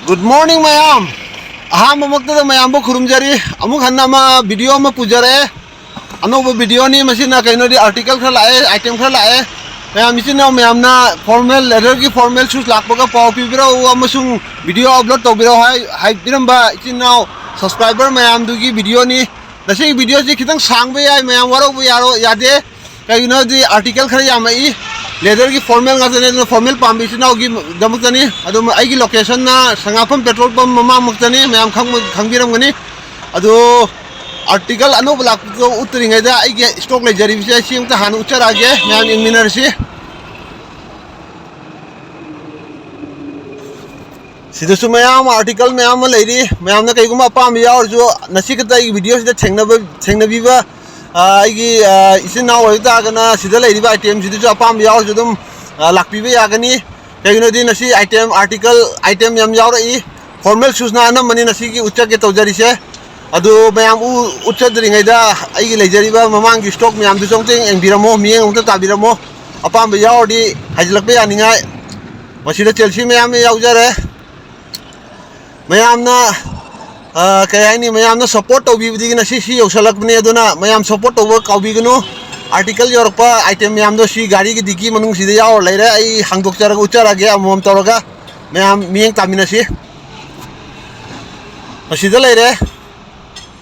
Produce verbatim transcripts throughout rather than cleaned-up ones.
Good morning ꯃꯌꯥꯝ꯫ ꯑꯍꯥꯟꯕꯃꯛꯇꯗ ꯃꯌꯥꯝꯕꯨ ꯈꯨꯔꯨꯝꯖꯔꯤ꯫ ꯑꯃꯨꯛ ꯍꯟꯅ ꯑꯃ video ꯑꯃ ꯄꯨꯖꯔꯛꯑꯦ꯫ ꯑꯅꯧꯕ videoꯅꯤ꯫ ꯃꯁꯤꯅ ꯀꯩꯅꯣꯗꯤ article ꯈꯔ ꯂꯥꯛꯑꯦ, item ꯈꯔ ꯂꯥꯛꯑꯦ꯫ ꯃꯌꯥꯝ, ꯏꯆꯤꯟ ꯏꯅꯥꯎ ꯃꯌꯥꯝꯅ formal, leatherꯒꯤ formal shoes ꯂꯥꯛꯄꯒ ꯄꯥꯎ ꯄꯤꯕꯤꯔꯛꯎ ꯑꯃꯁꯨꯡ video upload ꯇꯧꯕꯤꯔꯛꯎ ꯍꯥꯏ-, ꯍꯥꯏꯕꯤꯔꯝꯕ ꯏꯆꯤꯟ ꯏꯅꯥꯎ subscriber ꯃꯌꯥꯝꯗꯨꯒꯤ videoꯅꯤ꯫ ꯉꯁꯤꯒꯤ videoꯁꯤ ꯈꯤꯇꯪ ꯁꯥꯡꯕ ꯌꯥꯏ, ꯃꯌꯥꯝ ꯋꯥꯔꯧꯕ ꯌꯥꯔꯣ-, ꯌꯥꯗꯦ꯫ ꯀꯩꯒꯤꯅꯣ ꯍꯥꯏꯗꯤ article ꯈꯔ ꯌꯥꯝꯃꯛꯏ꯫ Leatherꯒꯤ formal ꯉꯥꯛꯇꯅꯦ, ꯑꯗꯨꯅ formal ꯄꯥꯝꯕ ꯏꯆꯤꯟ ꯏꯅꯥꯎꯒꯤꯗꯃꯛꯇꯅꯤ꯫ ꯑꯗꯨꯝ ꯑꯩꯒꯤ locationꯅ ꯁꯉꯥꯛꯐꯝ petrol pump ꯃꯃꯥꯡꯃꯛꯇꯅꯤ, ꯃꯌꯥꯝ ꯈꯪꯕ-, ꯈꯪꯕꯤꯔꯝꯒꯅꯤ꯫ ꯑꯗꯣ article ꯑꯅꯧꯕ ꯂꯥꯛꯄꯗꯣ ꯎꯠꯇ꯭ꯔꯤꯉꯩꯗ ꯑꯩꯒꯤ stock ꯂꯩꯖꯔꯤꯕꯁꯦ ꯁꯤ ꯑꯃꯇ ꯍꯥꯟꯅ ꯎꯠꯆꯔꯛꯑꯒꯦ, ꯃꯌꯥꯝ ꯌꯦꯡꯃꯤꯟꯅꯔꯁꯤ꯫ ꯁꯤꯗꯁꯨ ꯃꯌꯥꯝ ꯑꯃ article ꯃꯌꯥꯝ ꯑꯃ ꯂꯩꯔꯤ꯫ ꯃꯌꯥꯝꯅ ꯀꯩꯒꯨꯝꯕ ꯑꯄꯥꯝꯕ ꯌꯥꯎꯔꯁꯨ, ꯉꯁꯤ ꯈꯛꯇ ꯑꯩꯒꯤ videoꯁꯤꯗ ꯊꯦꯡꯅꯕ, ꯊꯦꯡꯅꯕꯤꯕ, ꯑ, ꯑꯩꯒꯤ, ꯑ, ꯏꯆꯤꯟ ꯏꯅꯥꯎ ꯑꯣꯏꯕ ꯇꯥꯔꯒꯅ ꯁꯤꯗ ꯂꯩꯔꯤꯕ itemꯁꯤꯗꯁꯨ ꯑꯄꯥꯝꯕ ꯌꯥꯎꯔꯁꯨ ꯑꯗꯨꯝ, ꯑ, ꯂꯥꯛꯄꯤꯕ ꯌꯥꯒꯅꯤ꯫ ꯀꯩꯒꯤꯅꯣꯗꯤ ꯉꯁꯤ item, article, item ꯌꯥꯝ ꯌꯥꯎꯔꯛꯏ꯫ Formal shoesꯅ ꯑꯅꯝꯕꯅꯤ ꯉꯁꯤꯒꯤ ꯎꯠꯆꯒꯦ ꯇꯧꯖꯔꯤꯁꯦ꯫ ꯑꯗꯨ ꯃꯌꯥꯝ ꯎ-, ꯎꯠꯆꯗ꯭ꯔꯤꯉꯩꯗ ꯑꯩꯒꯤ ꯂꯩꯖꯔꯤꯕ ꯃꯃꯥꯡꯒꯤ stock ꯃꯌꯥꯝꯗꯨꯁꯨ ꯑꯃꯨꯛꯇ ꯌꯦꯡꯕꯤꯔꯝꯃꯣ, ꯃꯤꯠꯌꯦꯡ ꯑꯃꯨꯛꯇ ꯇꯥꯕꯤꯔꯝꯃꯣ꯫ ꯑꯄꯥꯝꯕ ꯌꯥꯎꯔꯗꯤ ꯍꯥꯏꯖꯤꯜꯂꯛꯄ ꯌꯥꯅꯤꯡꯉꯥꯏ꯫ ꯃꯁꯤꯗ Chelsea ꯃꯌꯥꯝ ꯌꯥꯎꯖꯔꯦ꯫ ꯃꯌꯥꯝꯅ, ꯑ, ꯀꯩ ꯍꯥꯏꯅꯤ, ꯃꯌꯥꯝꯅ support ꯇꯧꯕꯤꯕꯗꯒꯤ ꯉꯁꯤ ꯁꯤ ꯌꯧꯁꯜꯂꯛꯄꯅꯤ꯫ ꯑꯗꯨꯅ ꯃꯌꯥꯝ support ꯇꯧꯕ ꯀꯥꯎꯕꯤꯒꯅꯨ꯫ Article ꯌꯧꯔꯛꯄ item ꯃꯌꯥꯝꯗꯣ ꯁꯤ ꯒꯥꯔꯤꯒꯤ dicky ꯃꯅꯨꯡꯁꯤꯗ ꯌꯥꯎꯔ ꯂꯩꯔꯦ꯫ ꯑꯩ ꯍꯥꯡꯗꯣꯛꯆꯔꯒ ꯎꯠꯆꯔꯒꯦ ꯑꯃꯃꯝ ꯇꯧꯔꯒ꯫ ꯃꯌꯥꯝ ꯃꯤꯠꯌꯦꯡ ꯇꯥꯃꯤꯟꯅꯁꯤ꯫ ꯃꯁꯤꯗ ꯂꯩꯔꯦ꯫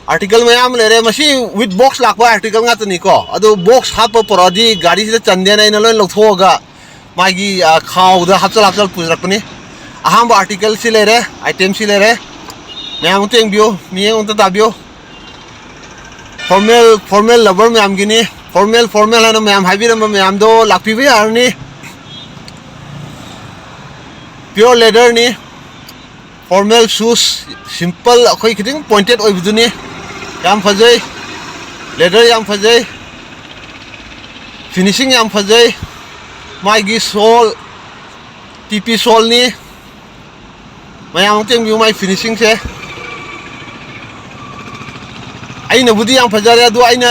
Article ꯃꯌꯥꯝ ꯑꯃ ꯂꯩꯔꯦ꯫ ꯃꯁꯤ with box ꯂꯥꯛꯄ article ꯉꯥꯛꯇꯅꯤꯀꯣ꯫ ꯑꯗꯨ box ꯍꯥꯞꯄ ꯄꯨꯔꯛꯑꯗꯤ ꯒꯥꯔꯤꯁꯤꯗ ꯆꯟꯗꯦꯅ ꯑꯩꯅ ꯂꯣꯏ ꯂꯧꯊꯣꯛꯑꯒ ꯃꯥꯒꯤ, ꯑ, ꯈꯥꯎꯗ ꯍꯥꯞꯆꯜ ꯍꯥꯞꯆꯜ ꯄꯨꯖꯔꯛꯄꯅꯤ꯫ ꯑꯍꯥꯟꯕ article ꯁꯤ ꯂꯩꯔꯦ, item ꯁꯤ ꯂꯩꯔꯦ꯫ ꯃꯌꯥꯝ ꯑꯝꯇ ꯌꯦꯡꯕꯤꯌꯨ, ꯃꯤꯠꯌꯦꯡ ꯑꯝꯇ ꯇꯥꯕꯤꯌꯨ꯫ Formal, formal lover ꯃꯌꯥꯝꯒꯤꯅꯤ꯫ Formal, formal ꯍꯥꯏꯅ ꯃꯌꯥꯝ ꯍꯥꯏꯕꯤꯔꯝꯕ ꯃꯌꯥꯝꯗꯣ ꯂꯥꯛꯄꯤꯕ ꯌꯥꯔꯅꯤ꯫ Pure leatherꯅꯤ꯫ Formal shoes, simple, ꯑꯩꯈꯣꯏ ꯈꯤꯇꯪ pointed ꯑꯣꯏꯕꯗꯨꯅꯤ꯫ ꯌꯥꯝ ꯐꯖꯩ, leather ꯌꯥꯝ ꯐꯖꯩ, finishing ꯌꯥꯝ ꯐꯖꯩ꯫ ꯃꯥꯒꯤ sole, T P soleꯅꯤ꯫ ꯃꯌꯥꯝ ꯑꯃ ꯌꯦꯡꯕꯤꯌꯨ, ꯃꯥꯒꯤ finishingꯁꯦ꯫ ꯑꯩꯅꯕꯨꯗꯤ ꯌꯥꯝ ꯐꯖꯔꯦ, ꯑꯗꯨ ꯑꯩꯅ,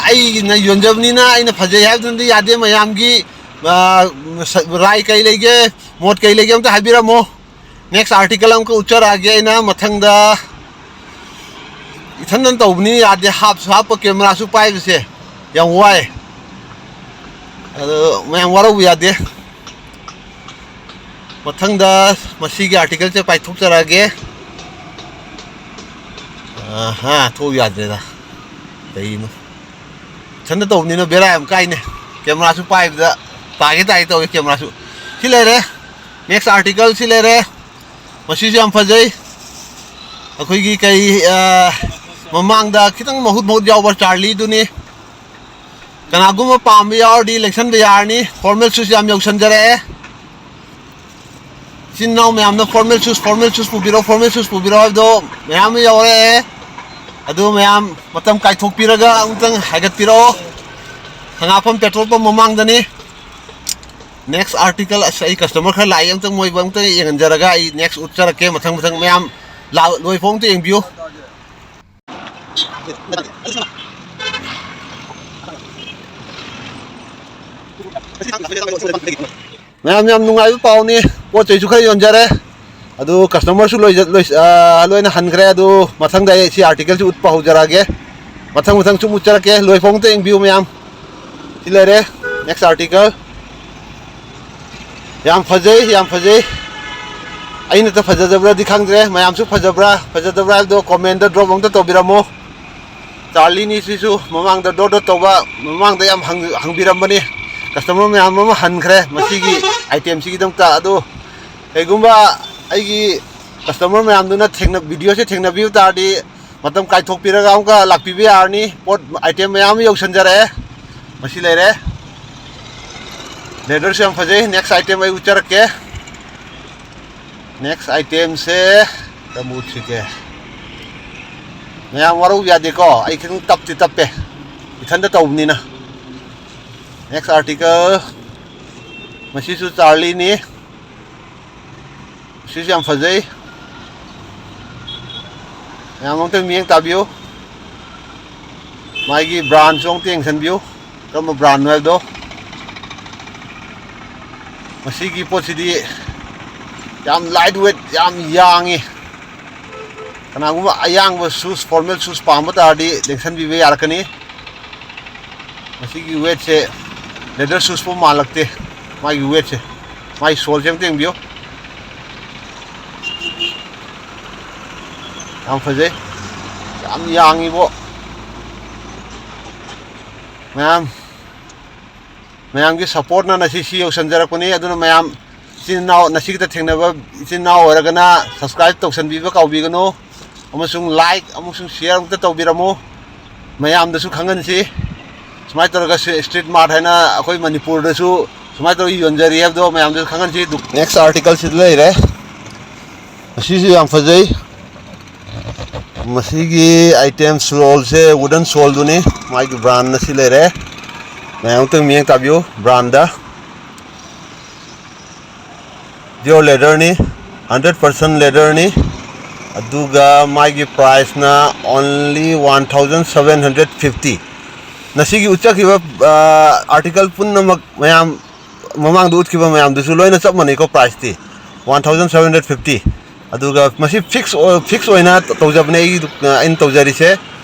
ꯑꯩꯅ ꯌꯣꯟꯖꯕꯅꯤꯅ ꯑꯩꯅ ꯐꯖꯩ ꯍꯥꯏꯕꯗꯨꯅꯗꯤ ꯌꯥꯗꯦ꯫ ꯃꯌꯥꯝꯒꯤ, ꯑ, ꯔꯥꯏ ꯀꯩ ꯂꯩꯒꯦ, ꯃꯣꯠ ꯀꯩ ꯂꯩꯒꯦ ꯑꯝꯇ ꯍꯥꯏꯕꯤꯔꯝꯃꯣ꯫ Next article ꯑꯃꯨꯛꯀ ꯎꯠꯆꯔꯛꯑꯒꯦ ꯑꯩꯅ ꯃꯊꯪꯗ꯫ ꯏꯊꯟꯗꯅ ꯇꯧꯕꯅꯤ, ꯌꯥꯗꯦ, ꯍꯥꯞꯁꯨ ꯍꯥꯞꯄ, ꯀꯦꯃꯦꯔꯥꯁꯨ ꯄꯥꯏꯕꯁꯦ ꯌꯥꯝ ꯋꯥꯏ꯫ ꯑꯗꯣ ꯃꯌꯥꯝ ꯋꯥꯔꯧꯕ ꯌꯥꯗꯦ꯫ ꯃꯊꯪꯗ ꯃꯁꯤꯒꯤ article ꯁꯦ ꯄꯥꯏꯊꯣꯛꯆꯔꯛꯑꯒꯦ꯫ ꯑꯍꯥ, ꯊꯣꯛꯎ ꯌꯥꯗ꯭ꯔꯦꯗ꯫ ꯀꯩꯅꯣ? ꯏꯊꯟꯗ ꯇꯧꯕꯅꯤꯅ ꯕꯦꯔꯥ ꯌꯥꯝ ꯀꯥꯏꯅꯦ꯫ ꯀꯦꯃꯦꯔꯥꯁꯨ ꯄꯥꯏꯕꯗ ꯇꯥꯒꯦ ꯇꯥꯒꯦ ꯇꯧꯋꯦ ꯀꯦꯃꯦꯔꯥꯁꯨ꯫ ꯁꯤ ꯂꯩꯔꯦ꯫ Next article ꯁꯤ ꯂꯩꯔꯦ꯫ ꯃꯁꯤꯁꯨ ꯌꯥꯝ ꯐꯖꯩ꯫ ꯑꯩꯈꯣꯏꯒꯤ ꯀꯩ, ꯑ, ꯃꯃꯥꯡꯗ ꯈꯤꯇꯪ ꯃꯍꯨꯠ ꯃꯍꯨꯠ ꯌꯥꯎꯕ ꯆꯥꯔꯂꯤꯗꯨꯅꯤ꯫ ꯀꯅꯥꯒꯨꯝꯕ ꯄꯥꯝꯕ ꯌꯥꯎꯔꯗꯤ ꯂꯦꯡꯁꯟꯕ ꯌꯥꯔꯅꯤ꯫ Formal shoes ꯌꯥꯝ ꯌꯧꯁꯟꯖꯔꯛꯑꯦ꯫ ꯏꯆꯤꯟ ꯏꯅꯥꯎ ꯃꯌꯥꯝꯅ formal shoes, formal shoes ꯄꯨꯕꯤꯔꯣ, formal shoes ꯄꯨꯕꯤꯔꯣ ꯍꯥꯏꯕꯗꯣ ꯃꯌꯥꯝ ꯑꯃ ꯌꯧꯔꯛꯑꯦ꯫ ꯑꯗꯨ ꯃꯌꯥꯝ ꯃꯇꯝ ꯀꯥꯏꯊꯣꯛꯄꯤꯔꯒ ꯑꯃꯨꯛꯇꯪ ꯍꯥꯏꯒꯠꯄꯤꯔꯛꯑꯣ꯫ ꯁꯉꯥꯐꯝ petrol pump ꯃꯃꯥꯡꯗꯅꯤ꯫ Next article, ꯑꯁ, ꯑꯩ customer ꯈꯔ ꯂꯥꯛꯏ, ꯑꯝꯇꯪ ꯃꯣꯏꯕꯨ ꯑꯝꯇꯪ ꯌꯦꯡꯍꯟꯖꯔꯒ ꯑꯩ next ꯎꯠꯆꯔꯛꯀꯦ꯫ ꯃꯊꯪ ꯃꯊꯪ ꯃꯌꯥꯝ ꯂꯥ-, ꯂꯣꯏꯐꯥꯎ ꯑꯝꯇ ꯌꯦꯡꯕꯤꯌꯨ꯫ ꯃꯌꯥꯝ ꯌꯥꯝ ꯅꯨꯡꯉꯥꯏꯕ ꯄꯥꯎꯅꯤ꯫ ꯄꯣꯠ ꯆꯩꯁꯨ ꯈꯔ ꯌꯣꯟꯖꯔꯦ꯫ ꯑꯗꯨ customer ꯁꯨ ꯂꯣꯏꯖ-, ꯂꯣꯏ-, ꯑ, ꯂꯣꯏꯅ ꯍꯟꯈ꯭ꯔꯦ꯫ ꯑꯗꯨ ꯃꯊꯪꯗ ꯑꯩ ꯁꯤ article ꯁꯤ ꯎꯠꯄ ꯍꯧꯖꯔꯛꯑꯒꯦ꯫ ꯃꯊꯪ ꯃꯊꯪ ꯁꯨꯝ ꯎꯠꯆꯔꯛꯀꯦ꯫ ꯂꯣꯏꯐꯥꯎ ꯑꯝꯇ ꯌꯦꯡꯕꯤꯌꯨ ꯃꯌꯥꯝ꯫ ꯁꯤ ꯂꯩꯔꯦ꯫ Next article꯫ ꯌꯥꯝ ꯐꯖꯩ, ꯌꯥꯝ ꯐꯖꯩ꯫ ꯑꯩꯅꯇ ꯐꯖꯖꯕ꯭ꯔꯗꯤ ꯈꯪꯗ꯭ꯔꯦ, ꯃꯌꯥꯝꯁꯨ ꯐꯖꯕ꯭ꯔꯥ ꯐꯖꯗꯕ꯭ꯔꯥ ꯍꯥꯏꯕꯗꯣ comment ꯗ drop ꯑꯝꯇ ꯇꯧꯕꯤꯔꯝꯃꯣ꯫ ꯆꯥꯔꯂꯤꯅꯤ ꯁꯤꯁꯨ ꯃꯃꯥꯡꯗ dot dot ꯇꯧꯕ, ꯃꯃꯥꯡꯗ ꯌꯥꯝ ꯍꯪ-, ꯍꯪꯕꯤꯔꯝꯕꯅꯤ꯫ Customer ꯃꯌꯥꯝ ꯑꯃ ꯍꯟꯈ꯭ꯔꯦ ꯃꯁꯤꯒꯤ item ꯁꯤꯒꯤꯗꯃꯛꯇ꯫ ꯑꯗꯣ ꯀꯩꯒꯨꯝꯕ ꯑꯩꯒꯤ customer ꯃꯌꯥꯝꯗꯨꯅ ꯊꯦꯡꯅ-, video ꯁꯦ ꯊꯦꯡꯅꯕꯤꯕ ꯇꯥꯔꯗꯤ, ꯃꯇꯝ ꯀꯥꯏꯊꯣꯛꯄꯤꯔꯒ ꯑꯃꯨꯛꯀ ꯂꯥꯛꯄꯤꯕ ꯌꯥꯔꯅꯤ꯫ ꯄꯣꯠ item ꯃꯌꯥꯝ ꯑꯃ ꯌꯧꯁꯟꯖꯔꯛꯑꯦ꯫ ꯃꯁꯤ ꯂꯩꯔꯦ꯫ Leather ꯁꯨ ꯌꯥꯝ ꯐꯖꯩ꯫ Next item ꯑꯩ ꯎꯠꯆꯔꯛꯀꯦ꯫ Next item ꯁꯦ ꯀꯔꯝꯕ ꯎꯠꯁꯤꯒꯦ? ꯃꯌꯥꯝ ꯋꯥꯔꯧ ꯌꯥꯗꯦꯀꯣ, ꯑꯩ ꯈꯤꯇꯪ ꯇꯞꯇꯤ ꯇꯞꯄꯦ, ꯏꯊꯟꯗ ꯇꯧꯕꯅꯤꯅ꯫ Next article, ꯃꯁꯤꯁꯨ ꯆꯥꯔꯂꯤꯅꯤ꯫ ꯁꯤꯁꯨ ꯌꯥꯝ ꯐꯖꯩ꯫ ꯃꯌꯥꯝ ꯑꯝꯇꯪ ꯃꯤꯠꯌꯦꯡ ꯇꯥꯕꯤꯌꯨ꯫ ꯃꯥꯒꯤ brand ꯁꯨ ꯑꯝꯇ ꯌꯦꯡꯁꯟꯕꯤꯌꯨ, ꯀꯔꯝꯕ brand ꯅꯣ ꯍꯥꯏꯕꯗꯣ꯫ ꯃꯁꯤꯒꯤ ꯄꯣꯠꯁꯤꯗꯤ ꯌꯥꯝ ꯂꯥꯏꯠ ꯋꯦꯠ, ꯌꯥꯝ ꯌꯥꯡꯉꯤ꯫ ꯀꯅꯥꯒꯨꯝꯕ ꯑꯌꯥꯡꯕ ꯁꯨꯁ, ꯐꯣꯔꯃꯦꯜ ꯁꯨꯁ ꯄꯥꯝꯕ ꯇꯥꯔꯗꯤ ꯂꯦꯡꯁꯟꯕꯤꯕ ꯌꯥꯔꯛꯀꯅꯤ꯫ ꯃꯁꯤꯒꯤ ꯋꯦꯠꯁꯦ ꯂꯦꯗꯔ ꯁꯨꯁꯄꯨ ꯃꯥꯜꯂꯛꯇꯦ꯫ ꯃꯥꯒꯤ ꯋꯦꯠꯁꯦ, ꯃꯥꯒꯤ ꯁꯣꯜꯁꯦ ꯑꯝꯇ ꯌꯦꯡꯕꯤꯌꯨ꯫ ꯌꯥꯝ ꯐꯖꯩ, ꯌꯥꯝ ꯌꯥꯡꯉꯤꯕꯣ꯫ ꯃꯌꯥꯝ, ꯃꯌꯥꯝꯒꯤ ꯁꯞꯄꯣꯔꯠꯅ ꯉꯁꯤ ꯁꯤ ꯌꯧꯁꯟꯖꯔꯛꯄꯅꯤ꯫ ꯑꯗꯨꯅ ꯃꯌꯥꯝ, ꯏꯆꯤꯟ ꯏꯅꯥꯎ, ꯉꯁꯤꯒꯤꯗ ꯊꯦꯡꯅꯕ ꯏꯆꯤꯟ ꯏꯅꯥꯎ ꯑꯣꯏꯔꯒꯅ ꯁꯕꯁꯀ꯭ꯔꯥꯏꯕ ꯇꯧꯁꯟꯕꯤꯕ ꯀꯥꯎꯕꯤꯒꯅꯨ, ꯑꯃꯁꯨꯡ ꯂꯥꯏꯛ ꯑꯃꯁꯨꯡ ꯁꯤꯌꯔ ꯑꯃꯨꯛꯇ ꯇꯧꯕꯤꯔꯝꯃꯨ꯫ ꯃꯌꯥꯝꯗꯁꯨ ꯈꯪꯍꯟꯁꯤ꯫ ꯁꯨꯃꯥꯏꯅ ꯇꯧꯔꯒ ꯁꯤ ꯁ꯭ꯇ꯭ꯔꯤꯠ ꯃꯥꯔꯠ ꯍꯥꯏꯅ ꯑꯩꯈꯣꯏ ꯃꯅꯤꯄꯨꯔꯗꯁꯨ ꯁꯨꯃꯥꯏꯅ ꯇꯧꯔꯒ ꯌꯣꯟꯖꯔꯤ ꯍꯥꯏꯕꯗꯣ ꯃꯌꯥꯝꯗꯁꯨ ꯈꯪꯍꯟꯁꯤ꯫ ꯅꯦꯛꯁ ꯑꯥꯔꯇꯤꯀꯜꯁꯤꯗ ꯂꯩꯔꯦ꯫ ꯃꯁꯤꯁꯨ ꯌꯥꯝ ꯐꯖꯩ꯫ ꯃꯁꯤꯒꯤ ꯑꯥꯏꯇꯦꯝ ꯁꯣꯜꯁꯦ ꯋꯨꯗꯟ ꯁꯣꯜꯗꯨꯅꯤ꯫ ꯃꯥꯒꯤ ꯕ꯭ꯔꯥꯟ ꯑꯁꯤ ꯂꯩꯔꯦ꯫ ꯃꯌꯥꯝ ꯑꯃꯨꯛꯇꯪ ꯃꯤꯠꯌꯦꯡ ꯇꯥꯕꯤꯌꯨ꯫ ꯕ꯭ꯔꯥꯟꯗ ꯄꯤꯌꯣꯔ ꯂꯦꯗꯔꯅꯤ, ꯍꯟꯗ꯭ꯔꯦꯠ ꯄꯥꯔꯁꯦꯟ ꯂꯦꯗꯔꯅꯤ꯫ ꯑꯗꯨꯒ ꯃꯥꯒꯤ ꯄ꯭ꯔꯥꯏꯁꯅ only one thousand seven hundred fifty꯫ ꯉꯁꯤꯒꯤ ꯎꯠꯆꯈꯤꯕ ꯑꯥꯔꯇꯤꯀꯜ ꯄꯨꯝꯅꯃꯛ, ꯃꯌꯥꯝ ꯃꯃꯥꯡꯗ ꯎꯠꯈꯤꯕ ꯃꯌꯥꯝꯗꯨꯁꯨ ꯂꯣꯏꯅ ꯆꯞ ꯃꯥꯟꯅꯩꯀꯣ, ꯄ꯭ꯔꯥꯏꯁꯇꯤ one thousand seven hundred fifty꯫ ꯑꯗꯨꯒ ꯃꯁꯤ ꯐꯤꯛꯁ, ꯐꯤꯛꯁ ꯑꯣꯏꯅ ꯇꯧꯖꯕꯅꯦ ꯑꯩꯒꯤ, ꯑꯩꯅ ꯇꯧꯖꯔꯤꯁꯦ꯫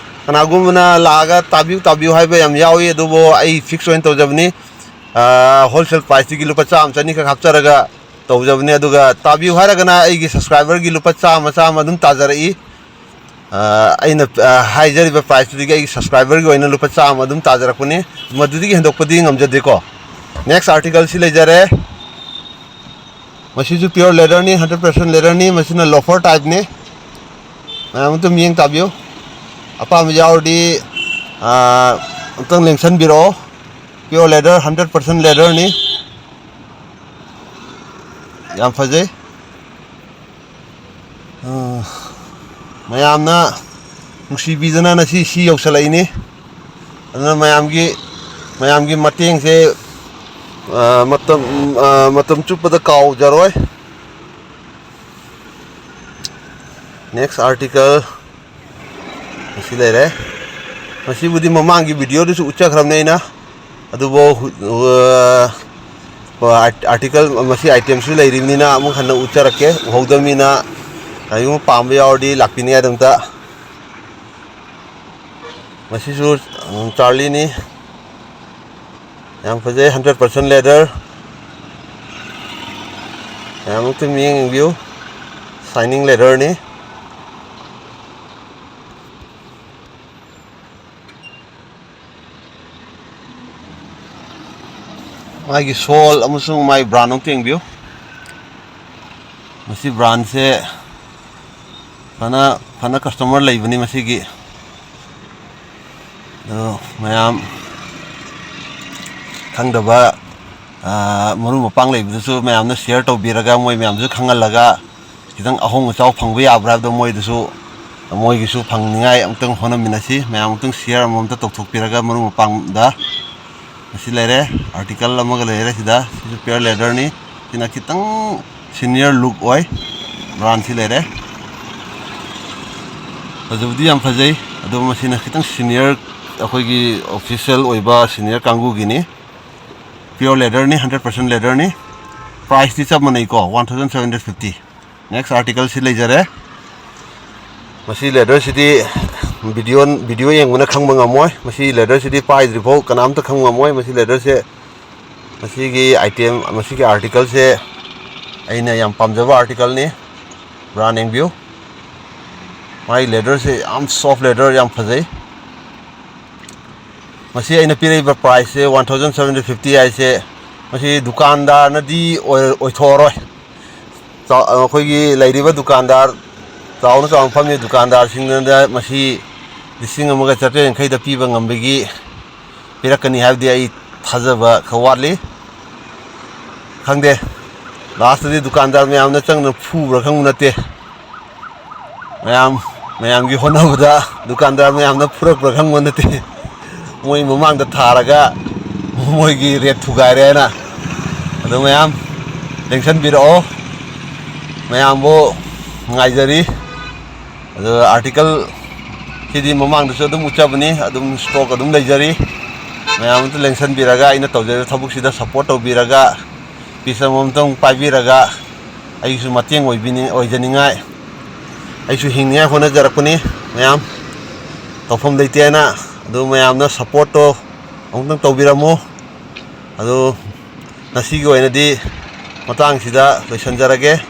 ꯀꯅꯥꯒꯨꯝꯕꯅ ꯂꯥꯛꯑꯒ ꯇꯥꯕꯤꯌꯨ, ꯇꯥꯕꯤꯌꯨ ꯍꯥꯏꯕ ꯌꯥꯝ ꯌꯥꯎꯏ, ꯑꯗꯨꯕꯨ ꯑꯩ ꯐꯤꯛꯁ ꯑꯣꯏꯅ ꯇꯧꯖꯕꯅꯤ꯫ ꯍꯣꯜꯁꯦꯜ ꯄ꯭ꯔꯥꯏꯁꯇꯒꯤ ꯂꯨꯄꯥ ꯆꯥꯝꯃ ꯆꯅꯤꯈꯛ ꯍꯥꯞꯆꯔꯒ ꯇꯧꯖꯕꯅꯤ꯫ ꯑꯗꯨꯒ ꯇꯥꯕꯤꯌꯨ ꯍꯥꯏꯔꯒꯅ ꯑꯩꯒꯤ ꯁꯕꯁꯀ꯭ꯔꯥꯏꯕꯔꯒꯤ ꯂꯨꯄꯥ ꯆꯥꯝꯃ, ꯆꯥꯝꯃ ꯑꯗꯨꯝ ꯇꯥꯖꯔꯛꯏ꯫ ꯑ, ꯑꯩꯅ, ꯑ, ꯍꯥꯏꯖꯔꯤꯕ ꯄ꯭ꯔꯥꯏꯁꯇꯨꯗꯒꯤ ꯑꯩꯒꯤ ꯁꯕꯁꯀ꯭ꯔꯥꯏꯕꯔꯒꯤ ꯑꯣꯏꯅ ꯂꯨꯄꯥ ꯆꯥꯝꯃ ꯑꯗꯨꯝ ꯇꯥꯖꯔꯛꯄꯅꯤ꯫ ꯃꯗꯨꯗꯒꯤ ꯍꯦꯟꯗꯣꯛꯄꯗꯤ ꯉꯝꯖꯗꯦꯀꯣ꯫ ꯅꯦꯛꯁ ꯑꯥꯔꯇꯤꯀꯜꯁꯤ ꯂꯩꯖꯔꯦ꯫ ꯃꯁꯤꯁꯨ ꯄꯤꯌꯣꯔ ꯂꯦꯗꯔꯅꯤ, ꯍꯟꯗ꯭ꯔꯦꯠ ꯄꯥꯔꯁꯦꯟ ꯂꯦꯗꯔꯅꯤ꯫ ꯃꯁꯤꯅ ꯂꯣꯐꯔ ꯇꯥꯏꯞꯅꯤ꯫ ꯃꯌꯥꯝ ꯑꯝꯇ ꯃꯤꯠꯌꯦꯡ ꯇꯥꯕꯤꯌꯨ꯫ ꯑꯄꯥꯝꯕ ꯌꯥꯎꯔꯗꯤ, ꯑ, ꯑꯝꯇꯪ ꯂꯦꯡꯁꯟꯕꯤꯔꯛꯑꯣ꯫ ꯄꯤꯌꯣꯔ ꯂꯦꯗꯔ, ꯍꯟꯗ꯭ꯔꯦꯠ ꯄꯥꯔꯁꯦꯟ ꯂꯦꯗꯔꯅꯤ꯫ ꯌꯥꯝ ꯐꯖꯩ꯫ ꯑ, ꯃꯌꯥꯝꯅ ꯅꯨꯡꯁꯤꯕꯤꯗꯅ ꯉꯁꯤ ꯁꯤ ꯌꯧꯁꯜꯂꯛꯏꯅꯤ꯫ ꯑꯗꯨꯅ ꯃꯌꯥꯝꯒꯤ, ꯃꯌꯥꯝꯒꯤ ꯃꯇꯦꯡꯁꯦ, ꯑ, ꯃꯇꯝ, ꯑ, ꯃꯇꯝ ꯆꯨꯞꯄꯗ ꯀꯥꯎꯖꯔꯣꯏ꯫ ꯅꯦꯛꯁ ꯑꯥꯔꯇꯤꯀꯜ ꯑꯁꯤ ꯂꯩꯔꯦ꯫ ꯃꯁꯤꯕꯨꯗꯤ ꯃꯃꯥꯡꯒꯤ ꯚꯤꯗꯤꯑꯣꯗꯁꯨ ꯎꯠꯆꯈ꯭ꯔꯕꯅꯦ ꯑꯩꯅ, ꯑꯗꯨꯕꯨ ꯍꯨ-, ꯑ, ꯑꯥꯔꯇꯤꯀꯜ ꯃꯁꯤ ꯑꯥꯏꯇꯦꯝꯁꯨ ꯂꯩꯔꯤꯕꯅꯤꯅ ꯑꯃꯨꯛ ꯍꯟꯅ ꯎꯠꯆꯔꯛꯀꯦ꯫ ꯎꯍꯧꯗꯕꯅꯤꯅ ꯀꯔꯤꯒꯨꯝꯕ ꯄꯥꯝꯕ ꯌꯥꯎꯔꯗꯤ ꯂꯥꯛꯄꯤꯅꯤꯡꯉꯥꯏꯗꯃꯛꯇ꯫ ꯃꯁꯤꯁꯨ ꯆꯥꯔꯂꯤꯅꯤ꯫ ꯌꯥꯝ ꯐꯖꯩ, ꯍꯟꯗ꯭ꯔꯦꯠ ꯄꯥꯔꯁꯦꯟ ꯂꯦꯗꯔ꯫ ꯃꯌꯥꯝ ꯑꯃꯨꯛꯇ ꯃꯤꯠꯌꯦꯡ ꯌꯦꯡꯕꯤꯌꯨ, ꯁꯥꯏꯅꯤꯡ ꯂꯦꯗꯔꯅꯤ꯫ ꯃꯥꯒꯤ ꯁꯣꯜ ꯑꯃꯁꯨꯡ ꯃꯥꯒꯤ ꯕ꯭ꯔꯥꯟ ꯑꯃꯨꯛꯇ ꯌꯦꯡꯕꯤꯌꯨ꯫ ꯃꯁꯤ ꯕ꯭ꯔꯥꯟꯁꯦ ꯐꯅ ꯐꯅ ꯀꯁꯇꯃꯔ ꯂꯩꯕꯅꯤ ꯃꯁꯤꯒꯤ꯫ ꯑꯗꯣ ꯃꯌꯥꯝ ꯈꯪꯗꯕ, ꯑ, ꯃꯔꯨꯞ ꯃꯄꯥꯡ ꯂꯩꯕꯗꯨꯁꯨ ꯃꯌꯥꯝꯅ ꯁꯤꯌꯔ ꯇꯧꯕꯤꯔꯒ, ꯃꯣꯏ ꯃꯌꯥꯝꯁꯨ ꯈꯪꯍꯜꯂꯒ, ꯈꯤꯇꯪ ꯑꯍꯣꯡ ꯑꯆꯥꯎ ꯐꯪꯕ ꯌꯥꯕ꯭ꯔꯥ ꯍꯥꯏꯕꯗꯣ ꯃꯣꯏꯗꯁꯨ, ꯃꯣꯏꯒꯤꯁꯨ ꯐꯪꯅꯤꯡꯉꯥꯏ ꯑꯃꯨꯛꯇꯪ ꯍꯣꯠꯅꯃꯤꯟꯅꯁꯤ꯫ ꯃꯌꯥꯝ ꯑꯃꯨꯛꯇꯪ ꯁꯤꯌꯔ ꯑꯃꯃꯝꯇ ꯇꯧꯊꯣꯛꯄꯤꯔꯒ ꯃꯔꯨꯞ ꯃꯄꯥꯡꯗ꯫ ꯃꯁꯤ ꯂꯩꯔꯦ, ꯑꯥꯔꯇꯤꯀꯜ ꯑꯃꯒ ꯂꯩꯔꯦ ꯁꯤꯗ꯫ ꯁꯤꯁꯨ ꯄꯤꯌꯣꯔ ꯂꯦꯗꯔꯅꯤ꯫ ꯁꯤꯅ ꯈꯤꯇꯪ ꯁꯤꯅꯤꯌꯔ ꯂꯨꯛ ꯑꯣꯏ꯫ ꯕ꯭ꯔꯥꯟꯁꯤ ꯂꯩꯔꯦ꯫ ꯐꯖꯕꯗꯤ ꯌꯥꯝ ꯐꯖꯩ, ꯑꯗꯣ ꯃꯁꯤꯅ ꯈꯤꯇꯪ ꯁꯤꯅꯤꯌꯔ, ꯑꯩꯈꯣꯏꯒꯤ ꯑꯣꯐꯤꯁꯤꯌꯦꯜ ꯑꯣꯏꯕ ꯁꯤꯅꯤꯌꯔ ꯀꯥꯡꯕꯨꯒꯤꯅꯤ꯫ ꯄꯤꯌꯣꯔ ꯂꯦꯗꯔꯅꯤ, ꯍꯟꯗ꯭ꯔꯦꯠ ꯄꯥꯔꯁꯦꯟ ꯂꯦꯗꯔꯅꯤ꯫ ꯄ꯭ꯔꯥꯏꯁꯇꯤ ꯆꯞ ꯃꯥꯟꯅꯩꯀꯣ, one thousand seven hundred fifty. Next ꯑꯥꯔꯇꯤꯀꯜꯁꯤ ꯂꯩꯖꯔꯦ꯫ ꯃꯁꯤ ꯂꯦꯗꯔꯁꯤꯗꯤ ꯚꯤꯗꯤꯑꯣ, ꯚꯤꯗꯤꯑꯣ ꯌꯦꯡꯕꯅ ꯈꯪꯕ ꯉꯝꯃꯣꯏ꯫ ꯃꯁꯤ ꯂꯦꯗꯔꯁꯤꯗꯤ ꯄꯥꯏꯗ꯭ꯔꯤꯐꯥꯎ ꯀꯅꯥꯝꯇ ꯈꯪꯕ ꯉꯝꯃꯣꯏ꯫ ꯃꯁꯤ ꯂꯦꯗꯔꯁꯦ, ꯃꯁꯤꯒꯤ ꯑꯥꯏꯇꯦꯝ, ꯃꯁꯤꯒꯤ ꯑꯥꯔꯇꯤꯀꯜꯁꯦ ꯑꯩꯅ ꯌꯥꯝ ꯄꯥꯝꯖꯕ ꯑꯥꯔꯇꯤꯀꯜꯅꯤ꯫ ꯕ꯭ꯔꯥꯟ ꯌꯦꯡꯕꯤꯌꯨ꯫ ꯃꯥꯒꯤ ꯂꯦꯗꯔꯁꯦ ꯌꯥꯝ ꯁꯣꯐ ꯂꯦꯗꯔ, ꯌꯥꯝ ꯐꯖꯩ꯫ ꯃꯁꯤ ꯑꯩꯅ ꯄꯤꯔꯛꯏꯕ ꯄ꯭ꯔꯥꯏꯁꯁꯦ one thousand seven hundred fifty ꯍꯥꯏꯁꯦ, ꯃꯁꯤ ꯗꯨꯀꯥꯟꯗꯥꯔꯅꯗꯤ ꯑꯣꯏ-, ꯑꯣꯏꯊꯣꯛꯑꯔꯣꯏ꯫ ꯆꯥ-, ꯑꯩꯈꯣꯏꯒꯤ ꯂꯩꯔꯤꯕ ꯗꯨꯀꯥꯟꯗꯥꯔ, ꯆꯥꯎꯅ ꯆꯥꯎꯅ ꯐꯝꯃꯤ ꯗꯨꯀꯥꯟꯗꯥꯔꯁꯤꯡꯗꯨꯗ ꯃꯁꯤ ꯂꯤꯁꯤꯡ ꯑꯃꯒ ꯆꯥꯇ꯭ꯔꯦꯠ ꯌꯥꯡꯈꯩꯗ ꯄꯤꯕ ꯉꯝꯕꯒꯤ ꯄꯤꯔꯛꯀꯅꯤ ꯍꯥꯏꯕꯗꯤ ꯑꯩ ꯊꯥꯖꯕ ꯈꯔ ꯋꯥꯠꯂꯤ꯫ ꯈꯪꯗꯦ, ꯂꯥꯁꯇꯗꯤ ꯗꯨꯀꯥꯟꯗꯥꯔ ꯃꯌꯥꯝꯅ ꯆꯪꯗꯅ ꯐꯨꯕ꯭ꯔꯥ ꯈꯪꯕ ꯅꯠꯇꯦ꯫ ꯃꯌꯥꯝ, ꯃꯌꯥꯝꯒꯤ ꯍꯣꯠꯅꯕꯗ ꯗꯨꯀꯥꯟꯗꯥꯔ ꯃꯌꯥꯝꯅ ꯐꯨꯔꯛꯄ꯭ꯔꯥ ꯈꯪꯕ ꯅꯠꯇꯦ꯫ ꯃꯣꯏ ꯃꯃꯥꯡꯗ ꯊꯥꯔꯒ ꯃꯣꯏꯒꯤ ꯔꯦꯠ ꯊꯨꯒꯥꯏꯔꯦ ꯍꯥꯏꯅ꯫ ꯑꯗꯣ ꯃꯌꯥꯝ ꯂꯦꯡꯁꯟꯕꯤꯔꯛꯑꯣ꯫ ꯃꯌꯥꯝꯕꯨ ꯉꯥꯏꯖꯔꯤ꯫ ꯑꯗꯣ ꯑꯥꯔꯇꯤꯀꯜ ꯁꯤꯗꯤ ꯃꯃꯥꯡꯗꯁꯨ ꯑꯗꯨꯝ ꯎꯠꯆꯕꯅꯤ, ꯑꯗꯨꯝ ꯁ꯭ꯇꯣꯛ ꯑꯗꯨꯝ ꯂꯩꯖꯔꯤ꯫ ꯃꯌꯥꯝ ꯑꯝꯇ ꯂꯦꯡꯁꯟꯕꯤꯔꯒ, ꯑꯩꯅ ꯇꯧꯖꯔꯤꯕ ꯊꯕꯛꯁꯤꯗ support ꯇꯧꯕꯤꯔꯒ, piece ꯑꯃꯃꯝꯇꯪ ꯄꯥꯏꯕꯤꯔꯒ, ꯑꯩꯒꯤꯁꯨ ꯃꯇꯦꯡ ꯑꯣꯏꯕꯤꯅꯤꯡ-, ꯑꯣꯏꯖꯅꯤꯡꯉꯥꯏ, ꯑꯩꯁꯨ ꯍꯤꯡꯅꯤꯡꯉꯥꯏ ꯍꯣꯠꯅꯖꯔꯛꯄꯅꯤ꯫ ꯃꯌꯥꯝ ꯇꯧꯐꯝ ꯂꯩꯇꯦꯅ, ꯑꯗꯨ ꯃꯌꯥꯝꯅ supportꯇꯣ ꯑꯃꯨꯛꯇꯪ ꯇꯧꯕꯤꯔꯝꯃꯨ꯫ ꯑꯗꯨ ꯉꯁꯤꯒꯤ ꯑꯣꯏꯅꯗꯤ ꯃꯇꯥꯡꯁꯤꯗ ꯂꯣꯏꯁꯤꯟꯖꯔꯒꯦ꯫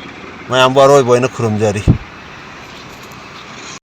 ꯃꯌꯥꯝꯕꯨ ꯑꯔꯣꯏꯕ ꯑꯣꯏꯅ ꯈꯨꯔꯨꯝꯖꯔꯤ꯫